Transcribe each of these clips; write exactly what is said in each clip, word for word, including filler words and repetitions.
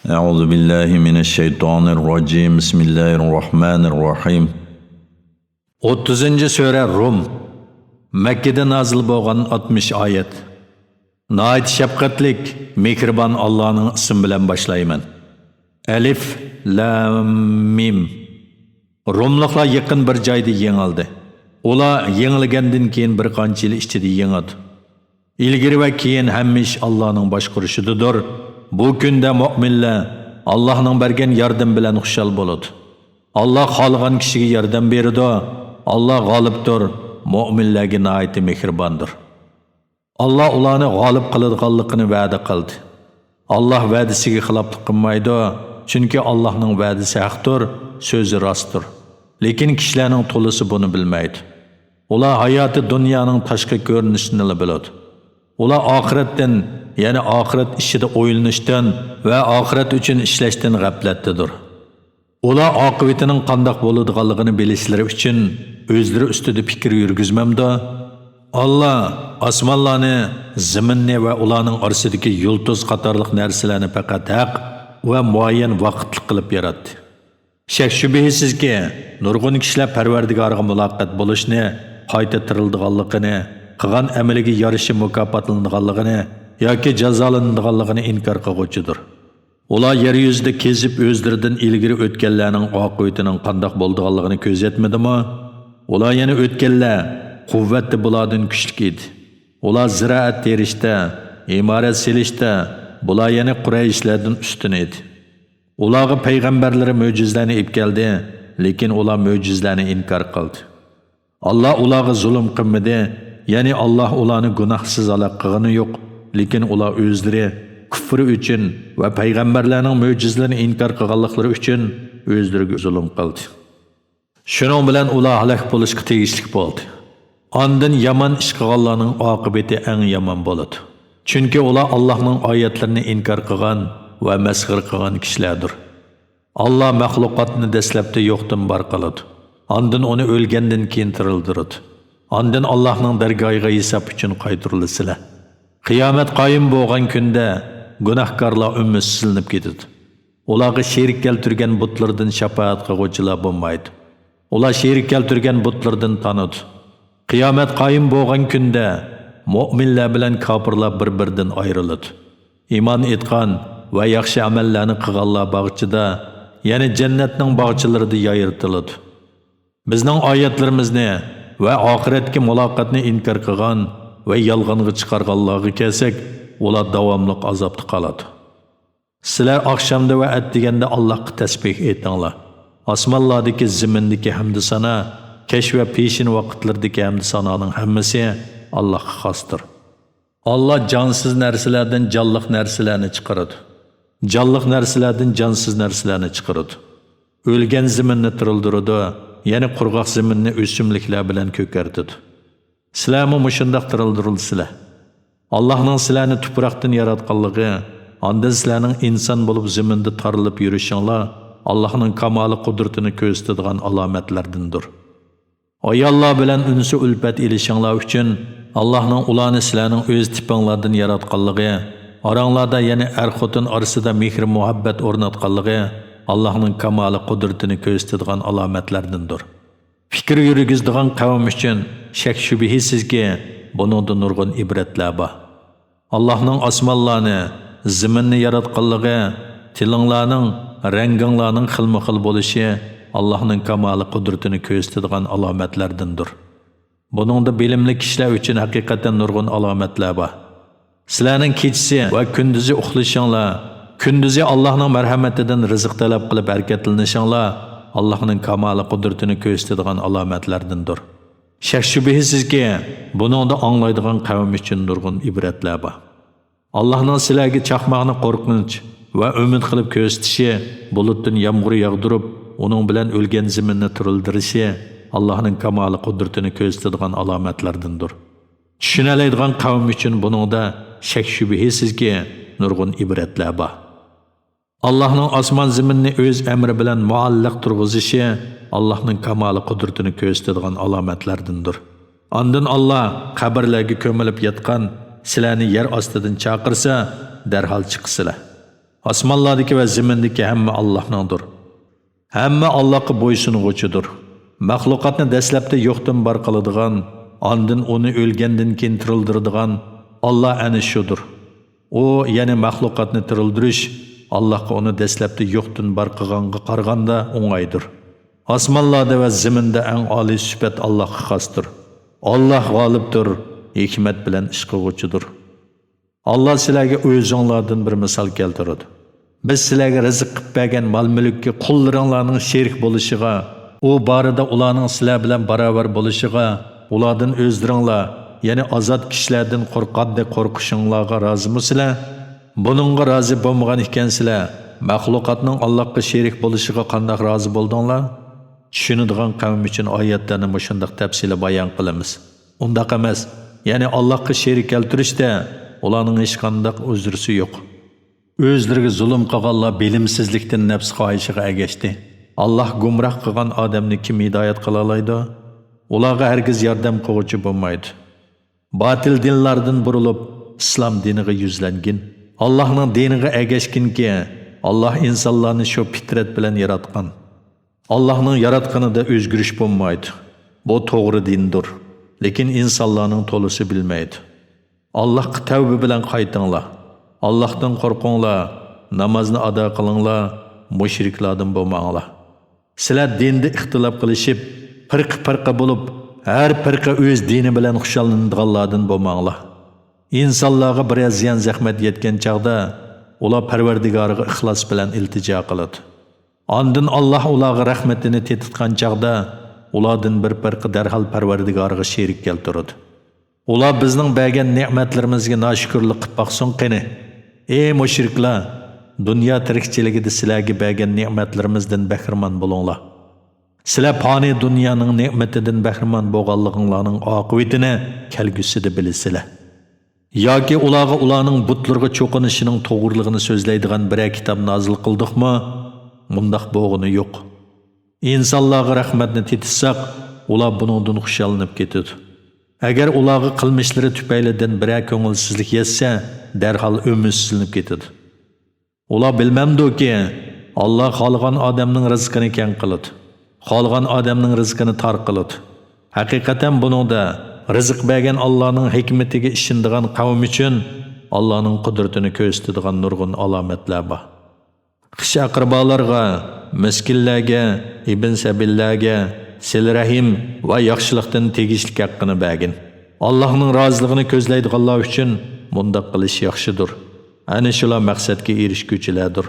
أعوذ بالله من الشيطان الرجيم. بسم الله الرحمن الرحيم. ئوتتۇزىنچى سۈرە، رۇم. مەككىدە نازىل بولغان، ئاتمىش ئايەت. ناھايىتى شەپقەتلىك، مېھرىبان ئاللانىڭ ئىسمى بىلەن باشلايمەن. ئەلىف، لام، مىم. روملۇقلار يېقىن بىر جايدا يېڭىلدى. ئۇلار يېڭىلگەندىن كېيىن بىر قانچە يىل ئىچىدە يېڭىدۇ. ئىلگىرى ۋە كېيىن ھەممە ئىش ئاللانىڭ باشقۇرۇشىدىدۇر. بۇ كۈندە مۆمىنلەر ئاللانىڭ بەرگەن ياردىمى بىلەن خۇشال بولىدۇ. ئاللا خالىغان كىشىگە ياردەم بېرىدۇ. ئاللا غالىبتۇر، مۆمىنلەرگە ناھايىتى مېھرىباندۇر. ئاللا ئۇلارنى غالىب قىلىدىغانلىقىنى ۋەدە قىلدى. ئاللا ۋەدىسىگە خىلاپلىق قىلمايدۇ، چۈنكى ئاللانىڭ ۋەدىسى ھەقتۇر، سۆزى راستتۇر. لېكىن كىشىلەرنىڭ تولىسى بۇنى بىلمەيدۇ. ئۇلار ھاياتى دۇنيانىڭ تاشقى كۆرۈنۈشىنىلا بىلىدۇ. ئۇلار ئاخىرەتتىن، يەنى ئاخىرەت ئىشىدا ئويلىنىشتىن ۋە ئاخىرەت ئۈچۈن ئىشلەشتىن غەپلەتتىدۇر. ئۇلار ئاقىۋىتىنىڭ قانداق بولىدىغانلىقىنى بىلىشلىرى ئۈچۈن ئۆزلىرى ئۈستىدە پىكىر يۈرگۈزمەمدۇ؟ ئاللا ئاسمانلارنى، زېمىننى ۋە ئۇلارنىڭ ئارىسىدىكى يۇلتۇز قاتارلىق نەرسىلەرنى پەقەت ھەق ۋە مۇئەييەن ۋاقىتلىق قىلىپ ياراتتى. شەك-شۈبھىسىزكى، نۇرغۇن كىشىلەر پەرۋەردىگارىغا مۇلاقات بولۇشنى، قايتا تىرىلىدىغانلىقىنى، قىلغان ئەمىلىگە يارىشا مۇكاپاتلىنىدىغانلىقىنى ياكى جازالىنىدىغانلىقىنى ئىنكار قىلغۇچىدۇر. ئۇلار يەر يۈزىدە كېزىپ، ئۆزلىرىدىن ئىلگىرى ئۆتكەنلەرنىڭ ئاقىۋىتىنىڭ قانداق بولىدىغانلىقىنى كۆزەتمىدىمۇ؟ ئۇلار يەنە ئۆتكەنلەر قۇۋۋەتتە بۇلاردىن كۈچلۈك ئىدى. ئۇلار زىرائەت تېرىشتە، ئىمارەت سېلىشتا بۇلار يەنە قۇرەيشلەردىن ئۈستۈن ئىدى. ئۇلارغا پەيغەمبەرلىرى مۆجىزىلەرنى ئېلىپ كەلدى، لېكىن ئۇلار مۆجىزىلەرنى ئىنكار قىلدى. ئاللا ئۇلارغا زۇلۇم قىلمىدى، يەنى ئاللا ئۇلارنى گۇناھسىز ھالاك قىلغىنى يوق، لېكىن ئۇلار ئۆزلىرى كۇفرى ئۈچۈن ۋە پەيغەمبەرلەرنىڭ مۆجىزىلىرىنى ئىنكار قىلغانلىقلىرى ئۈچۈن ئۆزلىرىگە زۇلۇم قىلدى. شۇنىڭ بىلەن ئۇلار ھالاك بولۇشقا تېگىشلىك بولدى. ئاندىن يامان ئىش قىلغانلارنىڭ ئاقىۋىتى ئەڭ يامان بولىدۇ. چۈنكى ئۇلار ئاللانىڭ ئايەتلىرىنى ئىنكار قىلغان ۋە مەسخىرە قىلغان كىشىلەردۇر. ئاللا مەخلۇقاتنى دەسلەپتە يوقتىن بار قىلىدۇ. ئاندىن ئۇنى ئۆلگەندىن كېيىن تىرىلدۈرىدۇ. ئاندىن ئاللانىڭ دەرگاھىغا ھېساب ئۈچۈن قايتۇرۇلىسىلەر. قىيامەت قايىم بولغان كۈندە گۇناھكارلار ئۈمىدسىزلىنىپ كېتىدۇ. ئۇلارغا شېرىك كەلتۈرگەن بۇتلىرىدىن شاپائەت قىلغۇچىلار بولمايدۇ. ئۇلار شېرىك كەلتۈرگەن بۇتلىرىدىن تانىدۇ. قىيامەت قايىم بولغان كۈندە مۆمىنلەر بىلەن كاپىرلار بىر-بىرىدىن ئايرىلىدۇ. ئىمان ئېيتقان ۋە ياخشى ئەمەللەرنى قىلغانلار باغچىدا، يەنى جەننەتنىڭ باغچىلىرىدا يايرىتىلىدۇ. بىزنىڭ ئايەتلىرىمىزنى ۋە ئاخىرەتتىكى مۇلاقاتنى ئىنكار قىلغان ۋە يالغانغا چىقارغانلارغا كەلسەك، ئۇلار داۋاملىق ئازابتا قالىدۇ. سىلەر ئاخشامدا ۋە ئەتىگەندە ئاللاھقا تەسبىھ ئېيتىڭلار. ئاسمانلاردىكى، زېمىندىكى ھەمدۇسانا، كەچ ۋە پېشىن ۋاقىتلىرىدىكى ھەمدۇسانانىڭ ھەممىسى ئاللاھقا خاستۇر. ئاللا جانسىز نەرسىلەردىن جانلىق نەرسىلەرنى چىقىرىدۇ. جانلىق نەرسىلەردىن جانسىز نەرسىلەرنى چىقىرىدۇ. ئۆلگەن زېمىننى تىرىلدۈرىدۇ، يەنى قۇرغاق زېمىننى ئۆسۈملۈكلەر بىلەن كۆكەرتىدۇ. سىلەرمۇ مۇشۇنداق تىرىلدۈرۈلىسىلەر. ئاللاھنىڭ سىلەرنى تۇپراقتىن ياراتقانلىقى، ئاندىن سىلەرنىڭ ئىنسان بولۇپ زېمىندا تارىلىپ يۈرۈشۈڭلار ئاللاھنىڭ كامالى قۇدرىتىنى كۆرسىتىدىغان ئالامەتلەردىندۇر. ئاياللار بىلەن ئۈنسى ئۈلپەت ئېلىشىڭلار ئۈچۈن ئاللاھنىڭ ئۇلارنى سىلەرنىڭ ئۆز تىپىڭلاردىن ياراتقانلىقى، ئاراڭلاردا، يەنى ئەر-خوتۇن ئارىسىدا مېھرى-مۇھەببەت ئورناتقانلىقى ئاللاھنىڭ كامالى قۇدرىتىنى كۆرسىتىدىغان ئالامەتلەردىندۇر. پىكىر يۈرگۈزىدىغان قەۋم ئۈچۈن شەك-شۈبھىسىزكى، بۇنىڭدا نۇرغۇن ئىبرەتلەر بار. ئاللاھنىڭ ئاسمانلارنى، زېمىننى ياراتقانلىقى، تىلىڭلارنىڭ، رەڭگىڭلارنىڭ خىلمۇ خىل بولۇشى ئاللاھنىڭ كامالى قۇدرىتىنى كۆرسىتىدىغان ئالامەتلەردىندۇر. بۇنىڭدا بىلىملىك كىشىلەر ئۈچۈن ھەقىقەتەن نۇرغۇن ئالامەتلەر بار. سىلەرنىڭ كېچىسى ۋە كۈندۈزى ئۇخلىشىڭلار، كۈندۈزى ئاللاھنىڭ مەرھەمىتىدىن رىزىق تەلەپ قىلىپ ھەرىكەتلىنىشىڭلار ئاللاھنىڭ كامالى قۇدرىتىنى كۆرسىتىدىغان ئالامەتلەردىندۇر. شەك-شۈبھىسىزكى، بۇنىڭدا ئاڭلايدىغان قەۋم ئۈچۈن نۇرغۇن ئىبرەتلەر بار. ئاللاھنىڭ سىلەرگە چاقماقنى قورقۇنچ ۋە ئۈمىد قىلىپ كۆرسىتىشى، بۇلۇتتىن يامغۇر ياغدۇرۇپ، ئۇنىڭ بىلەن ئۆلگەن زېمىننى تىرىلدۈرۈشى ئاللاھنىڭ كامالى قۇدرىتىنى كۆرسىتىدىغان ئالامەتلەردىندۇر. چۈشىنەلەيدىغان قەۋم ئۈچۈن بۇنىڭدا شەك-شۈبھىسىزكى، نۇرغۇن ئىبرەتلەر بار. ئاللاھنىڭ ئاسمان زېمىننى ئۆز ئەمرى بىلەن مۇئەللەق تۇرغۇزۇشى ئاللاھنىڭ كامالى قۇدرىتىنى كۆرسىتىدىغان ئالامەتلەردىندۇر. ئاندىن ئاللا قەبرىلەرگە كۆمۈلۈپ ياتقان سىلەرنى يەر ئاستىدىن چاقىرسا، دەرھال چىقىسىلەر. ئاسمانلاردىكى ۋە زېمىندىكى ھەممە ئاللاھنىڭدۇر. ھەممە ئاللاھقا بويسۇنغۇچىدۇر. مەخلۇقاتنى دەسلەپتە يوقتىن بار قىلىدىغان، ئاندىن ئۇنى ئۆلگەندىن كېيىن تىرىلدۈرىدىغان ئاللاھ ئەنە شۇدۇر. ئۇ، يەنى مەخلۇقاتنى تىرىلدۈرۈش، ئاللاھقا ئۇنى دەسلەپتە يوقتىن بار قىلغانغا قارىغاندا ئوڭايدۇر. ئاسمانلاردا ۋە زېمىندا ئەڭ ئالىي سۈپەت ئاللاھقا خاستۇر. ئاللاھ غالىبتۇر، ھېكمەت بىلەن ئىش قىلغۇچىدۇر. ئاللاھ سىلەرگە ئۆزۈڭلاردىن بىر مىسال كەلتۈرىدۇ. بىز سىلەرگە رىزىق قىلىپ بەرگەن مال-مۈلۈككە قۇللىرىڭلارنىڭ شېرىك بولۇشىغا، ئۇ بارىدا ئۇلارنىڭ سىلەر بىلەن باراۋەر بولۇشىغا، ئۇلاردىن ئۆزلىرىڭلار، يەنى ئازاد كىشىلەردىن قورققاندەك قورقۇشۇڭلارغا رازىمۇ سىلەر؟ بۇنىڭغا رازى بولمىغان ئىكەنسىلەر، مەخلۇقاتنىڭ ئاللاھقا شېرىك بولۇشىغا قانداق رازى بولدۇڭلار؟ چۈشىنىدىغان قەۋم ئۈچۈن ئايەتلەرنى مۇشۇنداق تەپسىلىي بايان قىلىمىز. ئۇنداق ئەمەس. يەنى ئاللاھقا شېرىك كەلتۈرۈشتە ئۇلارنىڭ ھېچقانداق ئۆزرىسى يوق. ئۆزلىرىگە زۇلۇم قىلغانلار بىلىمسىزلىكتىن نەپس خاھىشىغا ئەگەشتى. ئاللاھ گۇمراھ قىلغان ئادەمنى كىم ھىدايەت قىلالايدۇ؟ ئۇلارغا ھەرگىز ياردەم قىلغۇچى بولمايدۇ. باتىل دىنلاردىن بۇرۇلۇپ، ئىسلام دىنىغا يۈزلەنگىن. ئاللاھنىڭ دىنىغا ئەگەشكىنكى، ئاللاھ ئىنسانلارنى شۇ پىترەت بىلەن ياراتقان. ئاللاھنىڭ ياراتقىنىدا ئۆزگىرىش بولمايدۇ. بۇ توغرا دىندۇر. لېكىن ئىنسانلارنىڭ تولىسى بىلمەيدۇ. ئاللاھقا تەۋبە بىلەن قايتىڭلار. ئاللاھتىن قورقۇڭلار. نامازنى ئادا قىلىڭلار. مۇشرىكلاردىن بولماڭلار. سىلەر دىندا ئىختىلاپ قىلىشىپ، پىرقە-پىرقە بولۇپ، ھەر پىرقە ئۆز دىنى بىلەن خۇشاللىنىدىغانلاردىن بولماڭلار. ئىنسانلارغا بىرەر زىيان-زەخمەت يەتكەن چاغدا، ئۇلار پەرۋەردىگارىغا ئىخلاس بىلەن ئىلتىجا قىلىدۇ. ئاندىن ئاللاھ ئۇلارغا رەھمىتىنى تېتىتقان چاغدا، ئۇلاردىن بىر پىرقە دەرھال پەرۋەردىگارىغا شېرىك كەلتۈرىدۇ. ئۇلار بىزنىڭ بەرگەن نېمەتلىرىمىزگە ناشۈكۈرلۈك قىلىپ باقسۇن قېنى. ئى مۇشرىكلار! دۇنيا تىرىكچىلىكىدە سىلەرگە بەرگەن نېمەتلىرىمىزدىن بەھرىمەن بولۇڭلار. سىلەر پانىي دۇنيانىڭ نېمىتىدىن بەھرىمەن بولغانلىقىڭلارنىڭ ئاقىۋىتىنى كەلگۈسىدە بىلىسىلەر. ياكى ئۇلارغا ئۇلارنىڭ بۇتلىرىغا چوقۇنۇشىنىڭ توغرىلىقىنى سۆزلەيدىغان بىرەر كىتاب نازىل قىلدۇقمۇ؟ مۇنداق بوغىنى يوق. ئىنسانلارغا رەھمەتنى تېتىتساق، ئۇلار بۇنىڭدىن خۇشاللىنىپ كېتىدۇ. ئەگەر ئۇلارغا قىلمىشلىرى تۈپەيلىدىن بىرەر كۆڭۈلسىزلىك يەتسە، دەرھال ئۈمىدسىزلىنىپ كېتىدۇ. ئۇلار بىلمەمدۇكى، ئاللاھ خالىغان ئادەمنىڭ رىزقىنى كەڭ قىلىدۇ، خالىغان ئادەمنىڭ رىزقىنى تار قىلىدۇ. ھەقىقەتەن بۇنىڭدا رىزىق بەرگەن ئاللاھنىڭ ھېكمىتىگە ئىشىنىدىغان قەۋم ئۈچۈن ئاللاھنىڭ قۇدرىتىنى كۆرسىتىدىغان نۇرغۇن ئالامەتلەر بار. خىش-ئەقرىبالارغا، مىسكىنلەرگە، ئىبن سەبىللەرگە سىلە رەھىم ۋە ياخشىلىقتىن تېگىشلىك ھەققىنى بەرگىن. ئاللاھنىڭ رازىلىقىنى كۆزلەيدىغانلار ئۈچۈن مۇنداق قىلىش ياخشىدۇر. ئەنە شۇلار مەقسەتكە ئېرىشكۈچىلەردۇر.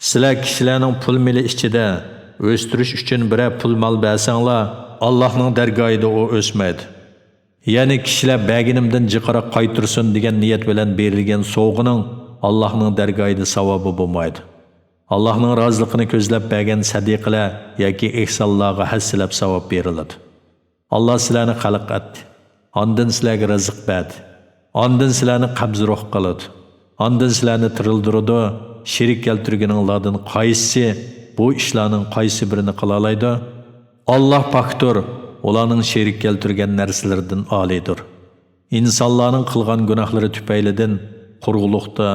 سىلەر كىشىلەرنىڭ پۇل مېلى ئىچىدە ئۆستۈرۈش ئۈچۈن بىرەر پۇل مال بەرسەڭلار، ئاللاھنىڭ دەرگاھىدا ئۇ ئۆسمەيدۇ. يەنى كىشىلەر بەرگىنىمدىن جىقراق قايتۇرسۇن دېگەن نىيەت بىلەن بېرىلگەن سوۋغىنىڭ ئاللاھنىڭ دەرگاھىدا ساۋابى بولمايدۇ. ئاللاھنىڭ رازىلىقىنى كۆزلەپ بەرگەن سەدىقىلەر ياكى ئېھسانلارغا ھەسسىلەپ ساۋاب بېرىلىدۇ. ئاللاھ سىلەرنى خەلق ئەتتى. ئاندىن سىلەرگە رىزىق بەردى. ئاندىن سىلەرنى قەبزى روھ قىلىدۇ. ئاندىن سىلەرنى تىرىلدۈرىدۇ. شېرىك كەلتۈرگىنىڭلاردىن قايسىسى بۇ ئىشلارنىڭ قايسى بىرىنى قىلالايدۇ؟ ئاللاھ پاكتۇر، ئۇلارنىڭ شېرىك كەلتۈرگەن نەرسىلىرىدىن ئالىيدۇر. ئىنسانلارنىڭ قىلغان گۇناھلىرى تۈپەيلىدىن قۇرۇقلۇقتا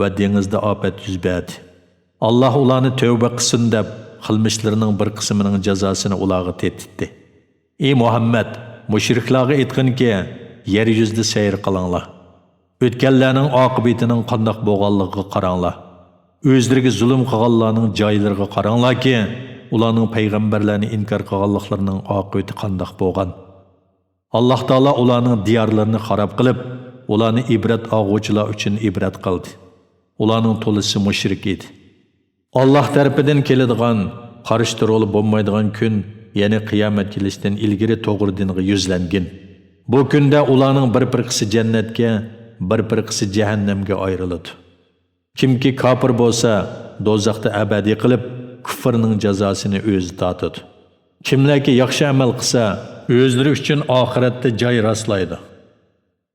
ۋە دېڭىزدا ئاپەت يۈز بەردى. ئاللاھ ئۇلارنى تەۋبە قىلسۇن دەپ، قىلمىشلىرىنىڭ بىر قىسمىنىڭ جازاسىنى ئۇلارغا تېتىتتى. ئى مۇھەممەد، مۇشرىكلارغا ئېيتقىنكى، يەر يۈزىدە سەير قىلىڭلار. ئۆتكەنلەرنىڭ ئاقىۋىتىنىڭ قانداق بولغانلىقىغا قاراڭلار. ئۆزلىرىگە زۇلۇم قىلغانلارنىڭ جايلىرىغا قاراڭلاركى، ئۇلارنىڭ پەيغەمبەرلەرنى ئىنكار قىلغانلىقلىرىنىڭ ئاقىۋىتى قانداق بولغان. ئاللاھ تائالا ئۇلارنىڭ دىيارلىرىنى خاراب قىلىپ، ئۇلارنى ئىبرەت ئالغۇچىلار ئۈچۈن ئىبرەت قىلدى. ئۇلارنىڭ تولىسى مۇشرىك ئىدى. ئاللاھ تەرىپىدىن كېلىدىغان، قارشى تۇرغىلى بولمايدىغان كۈن، يەنى قىيامەت كېلىشتىن ئىلگىرى توغرا دىنغا يۈزلەنگىن. بۇ كۈندە ئۇلارنىڭ بىر پىرقىسى جەننەتكە، بىر پىرقىسى جەھەننەمگە ئايرىلىدۇ. كىمكى كاپىر بولسا، دوزاختا ئەبەدىي قېلىپ، كۇفرىنىڭ جازاسىنى ئۆزى تارتىدۇ. كىملەركى ياخشى ئەمەل قىلسا، ئۆزلىرى ئۈچۈن ئاخىرەتتە جاي راسلايدۇ.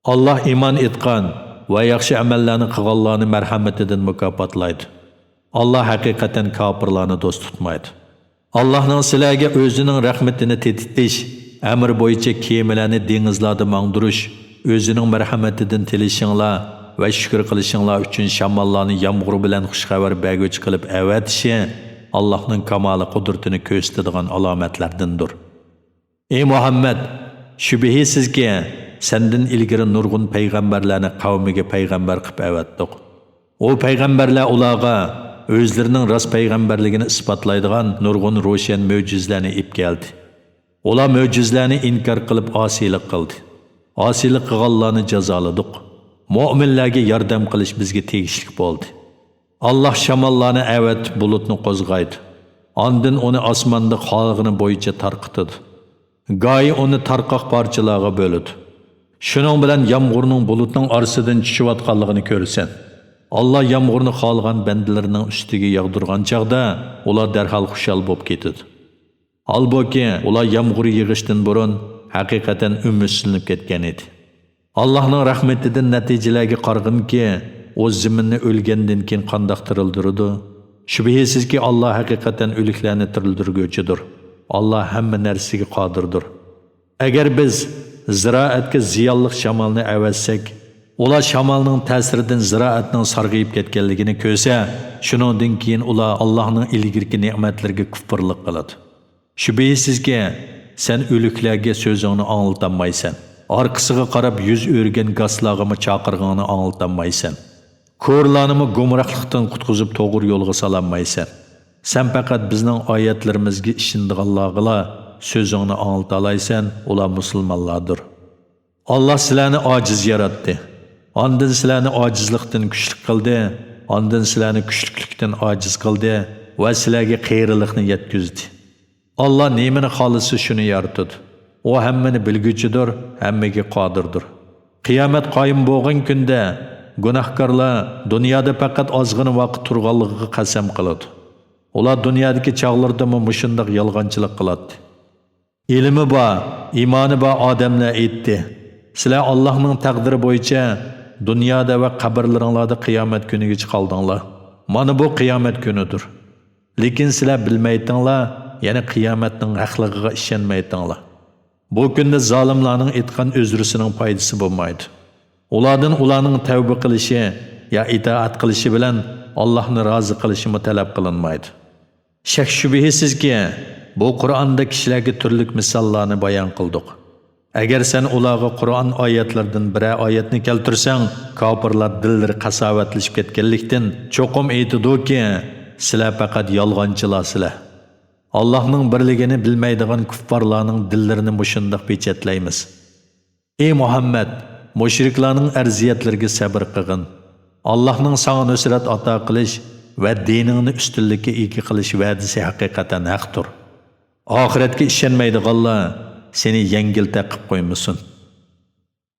ئاللاھ ئىمان ئېيتقان ۋە ياخشى ئەمەللەرنى قىلغانلارنى مەرھەمىتىدىن مۇكاپاتلايدۇ. ئاللاھ ھەقىقەتەن كاپىرلارنى دوست تۇتمايدۇ. ئاللاھنىڭ سىلەرگە ئۆزىنىڭ رەھمىتىنى تېتىتىش، ئەمرى بويىچە كېمىلەرنى دېڭىزلاردا ماڭدۇرۇش، ئۆزىنىڭ مەرھەمىتىدىن تىلىشىڭلار ۋە شۈكۈر قىلىشىڭلار ئۈچۈن شاماللارنى يامغۇر بىلەن خۇشخەۋەر بەرگۈچى قىلىپ ئەۋەتىشى ئاللاھنىڭ كامالى قۇدرىتىنى كۆرسىتىدىغان ئالامەتلەردىندۇر. ئى مۇھەممەد! شۈبھىسىزكى، سەندىن ئىلگىرى نۇرغۇن پەيغەمبەرلەرنى قەۋمىگە پەيغەمبەر قىلىپ ئەۋەتتۇق. ئۇ پەيغەمبەرلەر ئۇلارغا ئۆزلىرىنىڭ راست پەيغەمبەرلىكىنى ئىسپاتلايدىغان نۇرغۇن روشەن مۆجىزىلەرنى ئېلىپ كەلدى. ئۇلار مۆجىزىلەرنى ئىنكار قىلىپ ئاسىيلىق قىلدى. ئاسىيلىق قىلغانلارنى جازالىدۇق. مۆمىنلەرگە ياردەم قىلىش بىزگە تېگىشلىك بولدى. ئاللاھ شاماللارنى ئەۋەتىپ بۇلۇتنى قوزغايدۇ. ئاندىن ئۇنى ئاسماندا خالىغىنى بويىچە تارقىتىدۇ. گاھى ئۇنى تارقاق پارچىلارغا بۆلىدۇ. شۇنىڭ بىلەن يامغۇرنىڭ بۇلۇتنىڭ ئارىسىدىن چۈشۈۋاتقانلىقىنى كۆرىسەن. ئاللاھ يامغۇرنى خالىغان بەندىلىرىنىڭ ئۈستىگە ياغدۇرغان چاغدا ئۇلار دەرھال خۇشال بولۇپ كېتىدۇ. ھالبۇكى، ئۇلار يامغۇر يېغىشتىن بۇرۇن ھەقىقەتەن ئۈمىدسىزلىنىپ كەتكەن ئىدى. ئاللاھنىڭ رەھمىتىدىن نەتىجىلەرگە قارىغىنكى، ئۇ زېمىننى ئۆلگەندىن كېيىن قانداق تىرىلدۈرىدۇ؟ شۈبھىسىزكى، ئاللاھ ھەقىقەتەن ئۆلۈكلەرنى تىرىلدۈرگۈچىدۇر. ئاللاھ ھەممە نەرسىگە قادىردۇر. ئەگەر بىز زىرائەتكە زىيانلىق شامالنى ئەۋەتسەك، ئۇلار شامالنىڭ تەسىرىدىن زىرائەتنىڭ سارغىيىپ كەتكەنلىكىنى كۆرسە، شۇنىڭدىن كېيىن ئۇلار ئاللاھنىڭ ئىلگىرىكى نېمەتلىرىگە كۇپپۇرلۇق قىلىدۇ. شۈبھىسىزكى، سەن ئۆلۈكلەرگە سۆزۈڭنى ئاڭلىتالمايسەن. ئارقىسىغا قاراپ يۈز ئۆرۈگەن گاسلارغىمۇ چاقىرىقىڭنى ئاڭلىتالمايسەن. كورلارنىمۇ گۇمراھلىقتىن قۇتقۇزۇپ توغرا يولغا سالالمايسەن. سەن پەقەت بىزنىڭ ئايەتلىرىمىزگە ئىشىنىدىغانلارغىلا سۆزۈڭنى ئاڭلىتالايسەن، ئۇلار مۇسۇلمانلاردۇر. ئاللاھ سىلەرنى ئاجىز ياراتتى. ئاندىن سىلەرنى ئاجىزلىقتىن كۈچلۈك قىلدى. ئاندىن سىلەرنى كۈچلۈكلۈكتىن ئاجىز قىلدى ۋە سىلەرگە قېرىلىقنى يەتكۈزدى. ئاللاھ نېمىنى خالىسا شۇنى يارىتىدۇ. ئۇ ھەممىنى بىلگۈچىدۇر، ھەممىگە قادىردۇر. قىيامەت قايىم بولغان كۈندە گۇناھكارلار دۇنيادا پەقەت ئازغىنە ۋاقىت تۇرغانلىقىغا قەسەم قىلىدۇ. ئۇلار دۇنيادىكى چاغلىرىدىمۇ مۇشۇنداق يالغانچىلىق قىلاتتى. ئىلمى بار، ئىمانى بار ئادەملەر ئېيتتى: سىلەر ئاللاھنىڭ تەقدىرى بويىچە دۇنيادا ۋە قەبرىلىرىڭلاردا قىيامەت كۈنىگىچە قالدىڭلار. مانا بۇ قىيامەت كۈنىدۇر. لېكىن سىلەر بىلمەيتىڭلار، يەنى قىيامەتنىڭ ھەقلىقىغا ئىشەنمەيتىڭلار. بۇ كۈندە زالىملارنىڭ ئېيتقان ئۆزرىسىنىڭ پايدىسى بولمايدۇ. ئۇلاردىن ئۇلارنىڭ تەۋبە قىلىشى يا ئىتائەت قىلىشى بىلەن ئاللاھنى رازى قىلىشىمۇ تەلەپ قىلىنمايدۇ. شەك-شۈبھىسىزكى، بۇ قۇرئاندا كىشىلەرگە تۈرلۈك مىساللارنى بايان قىلدۇق. ئەگەر سەن ئۇلارغا قۇرئان ئايەتلىرىدىن بىرەر ئايەتنى كەلتۈرسەڭ، كاپىرلار دىللىرى قاساۋەتلىشىپ كەتكەنلىكتىن، چوقۇم ئېيتىدۇكى، سىلەر پەقەت يالغانچىلارسىلەر. ئاللاھنىڭ بىرلىكىنى بىلمەيدىغان كۇففارلارنىڭ دىللىرىنى مۇشۇنداق پېچەتلەيمىز. ئى مۇھەممەد، مۇشرىكلارنىڭ ئەرزىيەتلىرىگە سەبرى قىلغىن. ئاللاھنىڭ ساڭا نۇسرەت ئاتا قىلىش ۋە دىنىڭنى ئۈستۈنلۈككە ئىگە قىلىش ۋەدىسى ھەقىقەتەن ھەقتۇر. ئاخىرەتكە ئىشەنمەيدىغانلار سېنى يەڭگىل تەقىپ قويمىسۇن.